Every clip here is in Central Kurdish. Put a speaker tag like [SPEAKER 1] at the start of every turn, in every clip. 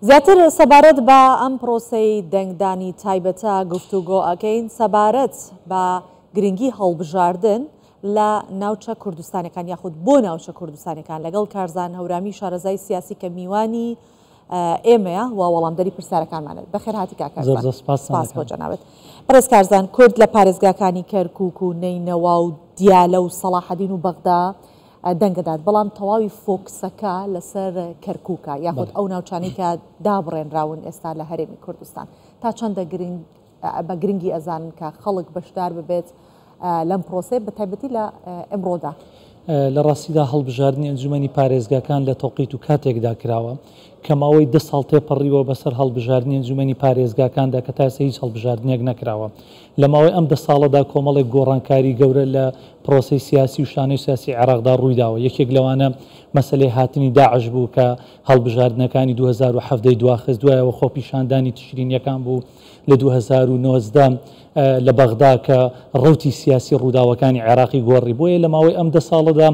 [SPEAKER 1] زیاتر سەبارەت بە ئەم پرۆسەی دەنگدانی تایبەتە گفتوگۆ ئەکەین سەبارەت بە گرنگی هەڵبژاردن لە ناوچە کوردستانەکان یاخود بۆ ناوچە کوردستانەکان لەگەڵ کارزان هەورامی شارەزای سیاسی کە میوانی ئێمەیە و وەڵامدەری پرسیارەکانمانە. بەخێر هاتی کاک کارزان.
[SPEAKER 2] زۆر زۆر سپاستان
[SPEAKER 1] سپاس بۆ
[SPEAKER 2] دەکەم.
[SPEAKER 1] جەنابت. بەڕێز کارزان، کورد لە پارێزگاکانی کەرکووک و نەینەوا و دیالە و سەڵاحەدین و بەغدا دەنگەدات، بەڵام تەواوی فۆکسەکە لەسەر کەرکووکە یاخود
[SPEAKER 2] بەڵێ.
[SPEAKER 1] ئەو ناوچانەی کە دابڕێنراون ئێستا لە هەرێمی کوردستان. تا چەندە گرنگ بە گرنگی ئەزانن کە خەڵک بەشدار ببێت لەم پرۆسەیە بە تایبەتی لە ئمڕۆدا؟
[SPEAKER 2] لە ڕاستیدا هەڵبژاردنی ئەنجومەنی پارێزگاکان لە تەوقیت و کاتێکدا کراوە کە ماوەی دە ساڵ تێپەڕیوە بەسەر هەڵبژاردنی ئەنجومەنی پارێزگاکاندا کە تا ئێستا هیچ هەڵبژاردنێک نەکراوە. لە ماوەی ئەم دە ساڵەدا کۆمەڵێک گۆڕانکاری گەورە لە پرۆسەی سیاسی و شانۆی سیاسی عێراقدا ڕوویداوە. یەکێک لەوانە مەسەلەی هاتنی داعش بوو کە هەڵبژاردنەکانی 2017 ی دواخست، دوایەوە خۆپیشاندانی تشرینیەکان بوو لە 2019 لە بەغدا کە ڕەوتی سیاسی ڕووداوەکانی عێراقی گۆڕی. بۆیە لە ماوەی ئەم دە ساڵەدا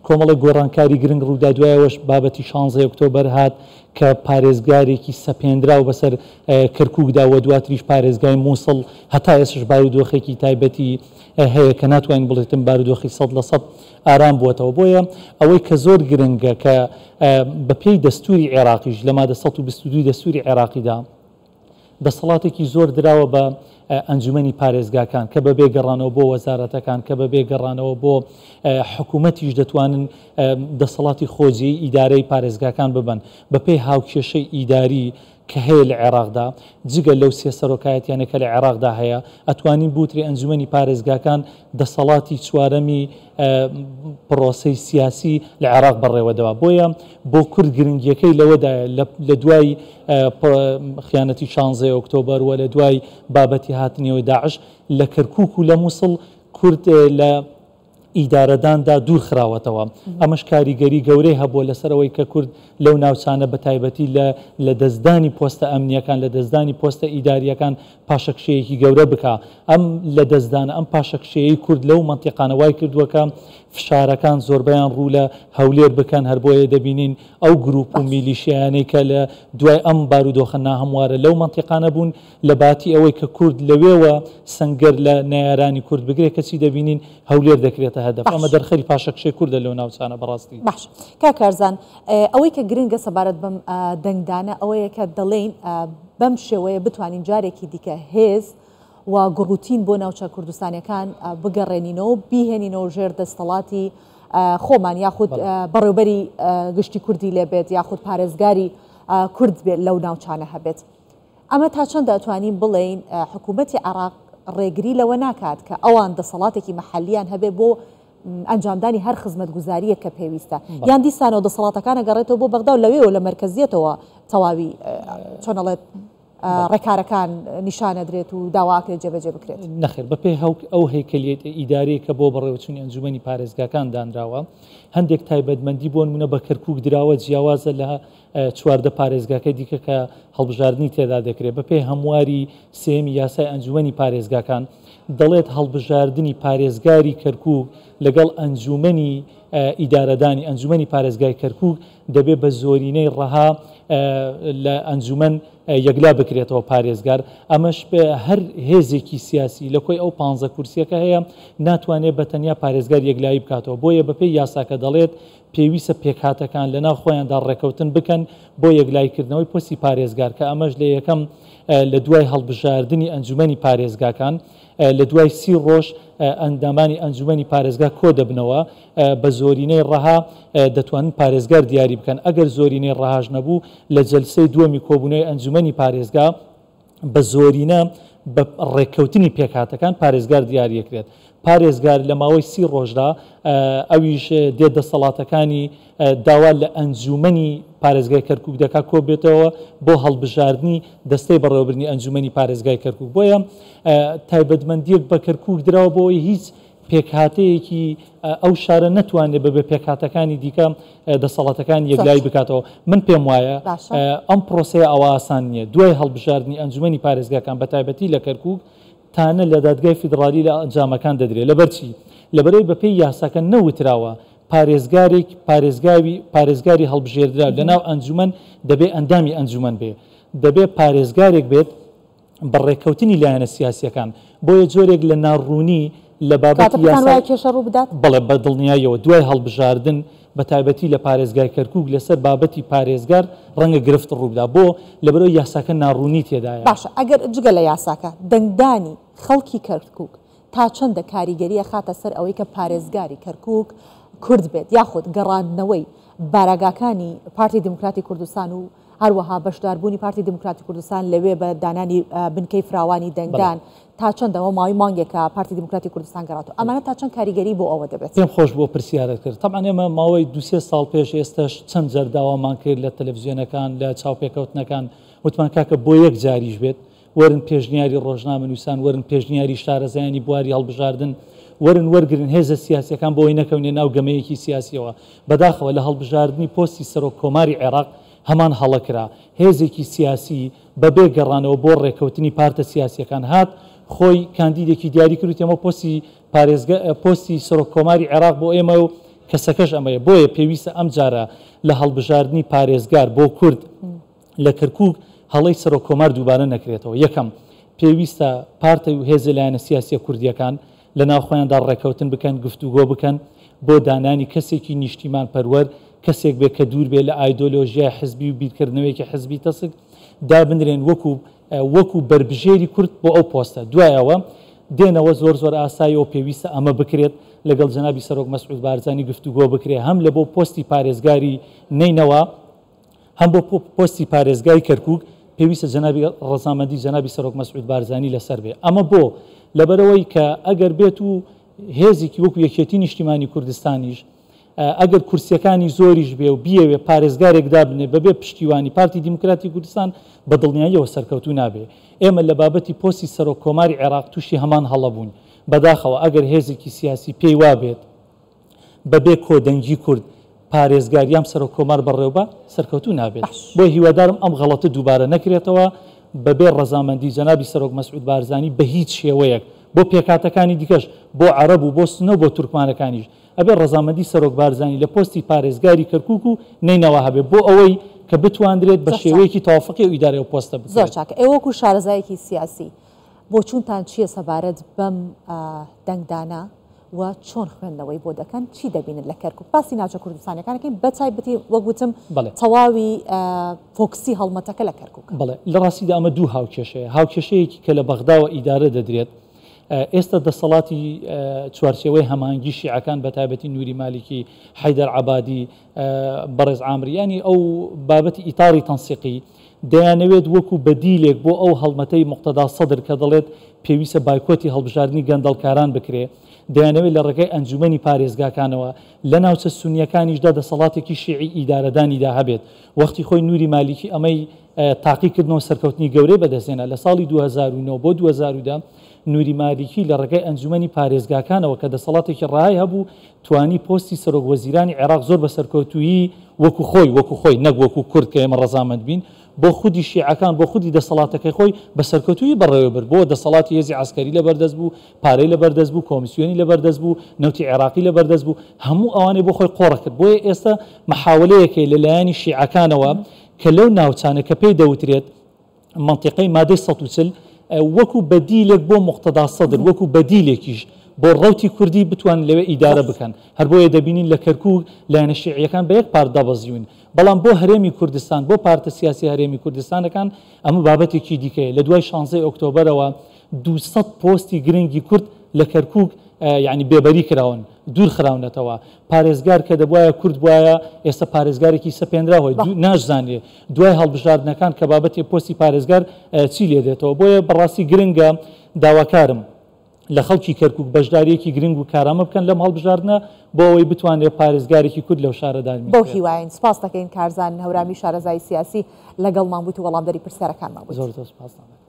[SPEAKER 2] کۆمەڵێک گۆڕانکاری گرنگ ڕوودا، دوایەوەش بابەتی شانزەی ئۆکتۆبەر هات کە پارێزگارێکی سەپێنراو بەسەر کەرکوکدا و دواتریش پارێزگای موسڵ، هەتا ئێستش بارودۆخێکی تایبەتی هەیە کە ناتوانین بڵێتن بارودۆخی 100% ئارام بووەتەوە. بۆیە ئەوەی کە زۆر گرنگە کە بەپێی دەستوری عێراقیش لە مادە 122 دەستوری عێراقیدا دەسەڵاتێکی زۆر دراوە بە ئەنجومەنی پارێزگاکان کە بەبێ گەڕانەوە بۆ وەزارەتەکان، کە بەبێ گەڕانەوە بۆ حکوومەتیش دەتوانن دەسەڵاتی خۆجێی ئیدارەی پارێزگاکان ببەن بەپێی هاوکێشەی ئیداری کە هەیە لە عێراقدا، جگە لەو سێ سەرۆکایەتیانە کە لە عێراقدا هەیە، ئەتوانین بوترێ ئەنجومەنی پارێزگاکان دەسەڵاتی چوارەمی پڕۆسەی سیاسی لە عێراق بەڕێوەدەبا. بۆیە بۆ کورد گرنگیەکەی لەوەدایە لە دوای خیانەتی شانزەی ئۆکتۆبەر و لە دوای بابەتی هاتنیەوەی داعش لە کەرکوک و لە موسڵ کورد لە ئیدارەداندا دوور خراوەتەوە. ئەمەش کاریگەری گەورەی هەبووە لەسەر ئەوەی کە کورد لەو ناوچانە بە تایبەتی لە لەدەستدانی پۆستە ئەمنییەکان، لەدەستدانی پۆستە ئیدارییەکان پاشەکشەیەکی گەورە بکا. ئەم لەدەستدانە، ئەم پاشەکشەیەی کورد لەو مەنتیقانە وای کردووە کە فشارەکان زۆربەیان ڕوو لە هەولێر بکەن، هەر بۆیە دەبینین ئەو گرووپ و میلیشیایانەی کە لە دوای ئەم بارودۆخە ناهەموارە لەو مەنتیقانە بوون، لە باتی ئەوەی کە کورد لەوێوە سەنگەر لە نەیارانی کورد بگرێ کەچی دەبینین هەولێر دەکرێتە هەدەف. ئەمە
[SPEAKER 1] باش.
[SPEAKER 2] دەرخەری پاشەکشەی کوردە لەو ناوچانە بەڕاستی.
[SPEAKER 1] باش کاک کارزان ئەوەی کە گرنگە سەبارەت بەم دەنگدانە ئەوەیە کە دەڵێین بەم شێوەیە بتوانین جارێکی دیکە هێز و گوڕوتین بۆ ناوچە کوردستانیەکان بگەڕێنینەوە و بیهێنینەوە ژێر دەستەڵاتی خۆمان یاخود بەڕێوبەری گشتی کوردی لێبێت یاخود پارێزگاری کورد بێت لەو ناوچانە هەبێت. ئەمە تا چەند ئەتوانین بڵێین حکوومەتی عێراق ڕێگری لەوە ناکات کە ئەوان دەسەڵاتێکی مەحەلییان هەبێ بۆ ئەنجامدانی هەر خزمەتگوزارییەک کە پێویستە یان دیسانەوە دەسەڵاتەکان ئەگەڕێتەوە بۆ بەغدا و لەوێوە لە مەرکەزیەتەوە تەواوی چۆن ئەڵێت ڕێکارەکان نیشان ئەدرێت و داوا ئەکرێت جێبەجێ بکرێت؟
[SPEAKER 2] نەخێر، بەپێی ئەو هەیکەلیەتە ئیدارییە کە بۆ بەڕێوەچوونی ئەنجوومەنی پارێزگاکان دانراوە، هەندێک تایبەتمەندی بۆ نموونە بە کەرکووک دراوە جیاوازە لە 14 پارێزگاکەی دیکە کە هەڵبژاردنی تێدا دەکرێت، بەپێی هەمواری سێیەمی یاسای ئەنجوومەنی پارێزگاکان دەڵێت هەڵبژاردنی پارێزگاری کەرکووک لەگەڵ ئەنجوومەنی ئیدارەدانی ئەنجوومەنی پارێزگای کەرکووک دەبێت بە زۆرینەی ڕەها لە ئەنجوومەن یەکلا بکرێتەوە پارێزگار، ئەمەش هەر هێزێکی سیاسی لە کۆی ئەو پانزە کورسیەکە هەیە ناتوانێت بە تەنیا پارێزگار یەکلایی بکاتەوە، بۆیە بەپێی یاساکە دەڵێت پێویستە پێکهاتەکان لەناو خۆیاندا ڕێکەوتن بکەن بۆ یەکلاییکردنەوەی پۆستی پارێزگار کە ئەمەش لە یەکەم لە دوای هەڵبژاردنی ئەنجومەنی پارێزگاکان لە دوای 30 ڕۆژ ئەندامانی ئەنجومەنی پارێزگا کۆدەبنەوە بە زۆرینەی ڕەها دەتوانن پارێزگار دیاری بکەن ئەگەر زۆرینەی ڕەهاش نەبوو لە جەلسەی دووەمی کۆبوونەوەی ئەنجومەنی پارێزگا بە زۆرینە بە ڕێککەوتنی پێکهاتەکان پارێزگار دیاریەکرێت. پارێزگار لە ماوەی 30 ڕۆژدا ئەویش دێت دەسەڵاتەکانی داوا لە ئەنجوومەنی پارێزگای کەرکوک دەکات کۆبێتەوە بۆ هەڵبژاردنی دەستەی بەڕێوەبردنی ئەنجوومەنی پارێزگای کەرکوک. بۆیە تایبەتمەندیەک بە کەرکوک دراوە بۆ ئەوەی هیچ پێکهاتەیەکی ئەو شارە نەتوانێت بەبێ پێکهاتەکانی دیکە دەسەڵاتەکانی یەکلایی بکاتەوە. من پێم وایە ئەم پرۆسەیە ئەوە ئاسان نییە. دوای هەڵبژاردنی ئەنجومەنی پارێزگاکان بە تایبەتی لە کەرکوک تانە لە دادگای فیدڕالی لە ئەنجامەکان دەدرێت. لەبەر چی؟ لەبەرئەوەی بەپێی یاساکە نەوتراوە. پارێزگارێک پارێزگاوی پارێزگاری هەڵبژێردراو لەناو ئەنجومەن دەبێ ئەندامی ئەنجومەن بێ، دەبێ پارێزگارێک بێت بە ڕێککەوتنی لایەنە سیاسییەکان، بۆیە جۆرێک لە ناڕوونی لە
[SPEAKER 1] کاتە
[SPEAKER 2] بابەتی
[SPEAKER 1] پێتان
[SPEAKER 2] یاسای.
[SPEAKER 1] وایە کێشە ڕوو بدات؟
[SPEAKER 2] بەڵێ بە دڵنیاییەوە دوای هەڵبژاردن بە تایبەتی لە پارێزگای کەرکووک لەسەر بابەتی پارێزگار ڕەنگە گرفت ڕوو بدا، بۆ؟ لەبەرئەوەی یاساکە ناڕوونی تێدایە.
[SPEAKER 1] باشە ئەگەر جگە لە یاساکە دەنگدانی خەڵکی کەرکووک تا چەندە کاریگەری ئەخاتە سەر ئەوەی کە پارێزگاری کەرکووک کورد بێت یاخود گەڕاندنەوەی باراگاکانی پارتی دیموکراتی کوردستان و هەروەها بەشداربوونی پارتی دیموکراتی کوردستان لەوێ بە دانانی بنکەی فراوانی دەنگدان تا چەندە ئەوە ماوەی مانگێکە پارتی دیموکراتی کوردستان گەڕاتەوە ئەمانە تا چەند کاریگەری بۆ ئەوە دەبێت؟
[SPEAKER 2] پێم خۆش بوو پرسیارت کرد. تەبعەن ئێمە ماوەی دوو سێ ساڵ پێش ئێستەش چەند جار داوامان کرد لە تەلەفزیۆنەکان لە چاوپێکەوتنەکان وتمان کاکە بۆ یەک جاریش بێت وەرن پێشنیاری ڕۆژنامەنووسان، وەرن پێشنیاری شارەزایانی بواری هەڵبژاردن، وەرن وەرگرن هێزە سیاسییەکان بۆ ئەوەی نەکەونە ناو گەمەیەکی سیاسییەوە. بەداخەوە لە هەڵبژاردنی پۆستی سەرۆک کۆماری عێراق هەمان هەڵە کرا. هێزێکی سیاسی بە بێ گەڕانەوە بۆ ڕێککەوتنی پارتە سیاسییەکان هات خۆی کاندیدێکی دیاری کرد وتی ئەمە پۆستی پارێزگا پۆستی سەرۆک کۆماری عێراق بۆ ئێمە و کەسەکەش ئەمەیە. بۆیە پێویستە ئەمجارە لە هەڵبژاردنی پارێزگار بۆ کورد، لە کەرکوک هەڵەی سەرۆک کۆمار دووبارە نەکرێتەوە. یەکەم، پێویستە پارت و هێزە لایەنە سیاسیە کوردیەکان لە ناو خۆیاندا ڕێکەوتن بکەن، گفتوگۆ بکەن بۆ دانانی کەسێکی نیشتیمان پەروەر، کەسێک بێت کە دوور بێت لە ئایدۆلۆژیای حزبی و بیرکردنەوەیەکی حزبی تەسک، دابنرێن وەکو وەکو بەربژێری کورد بۆ ئەو پۆستە. دوای ئەوە دێنەوە زۆر زۆر ئاساییە و پێویستە ئەمە بکرێت، لەگەڵ جەنابی سەرۆک مەسعود بارزانی گفتوگۆ بکرێت هەم لە بۆ پۆستی پارێزگاری نەینەوا، هەم بۆ پۆستی پارێزگای کەرکوک پێویستە جەنابی ڕەزامەندی جەنابی سەرۆک مەسعود بارزانی لەسەر بێ ئەمە بۆ لەبەرئەوەی کە ئەگەر بێت و هێزێکی وەکو یەکێتی نیشتیمانی کوردستانیش ئەگەر کورسیەکانی زۆریش بێ و بیەوێ پارێزگارێک دابنێ بەبێ پشتیوانی پارتی دیموکراتی کوردستان بە دڵنیاییەوە سەرکەوتوو نابێ ئێمە لە بابەتی پۆستی سەرۆک کۆماری عێراق تووشی هەمان هەڵە بووین بەداخەوە ئەگەر هێزێکی سیاسی پێی وابێت بەبێ کۆدەنگی کورد پارێزگار یان سەرۆک کۆمار بەڕێوبە سەرکەوتوو نابێت.
[SPEAKER 1] باش.
[SPEAKER 2] بۆیە هیوادارم ئەم غەڵەتە دووبارە نەکرێتەوە بەبێ ڕەزامەندی جەنابی سەرۆک مەسعود بارزانی بە هیچ شێوەیەک بۆ پێکهاتەکانی دیکەش بۆ عەرەب و بۆ سوننە و بۆ تورکمانەکانیش ئەبێ ڕەزامەندی سەرۆک بارزانی لە پۆستی پارێزگاری کەرکوک و نەینەوا هەبێ بۆ ئەوەی کە بتواندرێت بە
[SPEAKER 1] زۆر چاک.
[SPEAKER 2] شێوەیەکی تەوافقی ئەو ئیدارەی ئەو پۆستە
[SPEAKER 1] زۆر
[SPEAKER 2] بکرێت.
[SPEAKER 1] چاکە. ئێوە وەکوو شارەزایەکی سیاسی بۆچوونتان چییە سەبارەت بەم دەنگدانە؟ و چۆن خوێندنەوەی بۆ دەکەن چی دەبینن لە کەرکوک باسی ناوچە کوردستانیەکان دەکەین بە تایبەتی وەک وتم تەواوی فۆکسی هەڵمەتەکە لە کەرکوک.
[SPEAKER 2] بەڵێ لە ڕاستیدا ئەمە دوو هاوکێشەیە هاوکێشەیەکی کە لە بەغداوە ئیدارە دەدرێت ئێستا دەسەڵاتی چوارچێوەی هەماهەنگی شیعەکان بە تایبەتی نوری مالیکی حەیدەر عەبادی بەڕێز عامری یانی ئەو بابەتی ئیتاری تەنسیقی دەیانەوێت وەکو بەدیلێک بۆ ئەو هەڵمەتەی موقتەدا سەدر کە دەڵێت پێویستە بایکۆتی هەڵبژاردنی گەندەڵکاران بکرێ، دەیانەوێت لە ڕێگای ئەنجومەنی پارێزگاکانەوە لە ناوچە سونییەکانیشدا دەسەڵاتێکی شیعی ئیدارەدانیدا هەبێت. وەختی خۆی نوری مالیکی ئەمەی تاقی کردنەوە سەرکەوتنی گەورەی بەدەستهێنا. لە ساڵی 2009 بۆ 2010 نوری مالیکی لە ڕێگای ئەنجومەنی پارێزگاکانەوە کە دەسەڵاتێکی ڕەهای هەبوو توانی پۆستی سەرۆک وەزیرانی عێراق زۆر بە سەرکەوتوویی وەکو خۆی، وەکو خۆی نەک وەکو کورد کە ئێمە ڕەزامەند بین، بۆ خودی شیعەکان، بۆ خودی دەسەڵاتەکەی خۆی بە سەرکەوتوویی بەڕێوە برد. بۆ دەسەڵاتی هێزی عەسکەری لەبەر دەست بوو، پارەی لەبەر دەست بوو، کۆمیسیۆنی لەبەر دەست بوو، نەوتی عێراقی لەبەر دەست بوو، هەموو ئەوانەی بۆ خۆی قۆڕ کرد. بۆیە ئێستا مەحاوەلەیەک هەیە لە لایەنی شیعەکانەوە کە لەو ناوچانە کە پێی دەوترێت مەنتیقەی مادەی 140 وەکو بەدیلێک بۆ موقتەدا سەدر، وەکو بەدیلێکیش بۆ ڕەوتی کوردی بتوانن لەوێ ئیدارە بکەن. هەر بۆیە دەبینین لە کەرکوک لایەنە شیعییەکان بە یەک پارت دابەزیون. بەڵام بۆ هەرێمی کوردستان، بۆ پارتە سیاسیە هەرێمی کوردستانەکان ئەمە بابەتێکی دیکەیە. لە دوای شانزەی ئۆکتۆبەرەوە 200 پۆستی گرنگی کورد لە کەرکوک یانی بێبەری کراون، دوور خراونەتەوە. پارێزگار کە دەبوایە کورد بوایە ئێستا پارێزگارێکی سەپێنراوە، ناشزانرێ دوای هەڵبژاردنەکان کە بابەتی پۆستی پارێزگار چی لێ دێتەوە. بۆیە بەڕاستی گرنگە داواکارم لە خەڵکی کەرکوک بەشدارییەکی گرنگ و کارامە بکەن لەم هەڵبژاردنە بۆ ئەوەی بتوانرێت پارێزگارێکی کورد لەو شارە
[SPEAKER 1] بەو
[SPEAKER 2] دابینکرێت.
[SPEAKER 1] هیوایەین. سوپاست دەکەین کارزان هەورامی شارەزای سیاسی لەگەڵمان بوویت و وەڵامدەری پرسیارەکانمان بوویت.
[SPEAKER 2] زۆر زۆر سوپاستان دەکەم.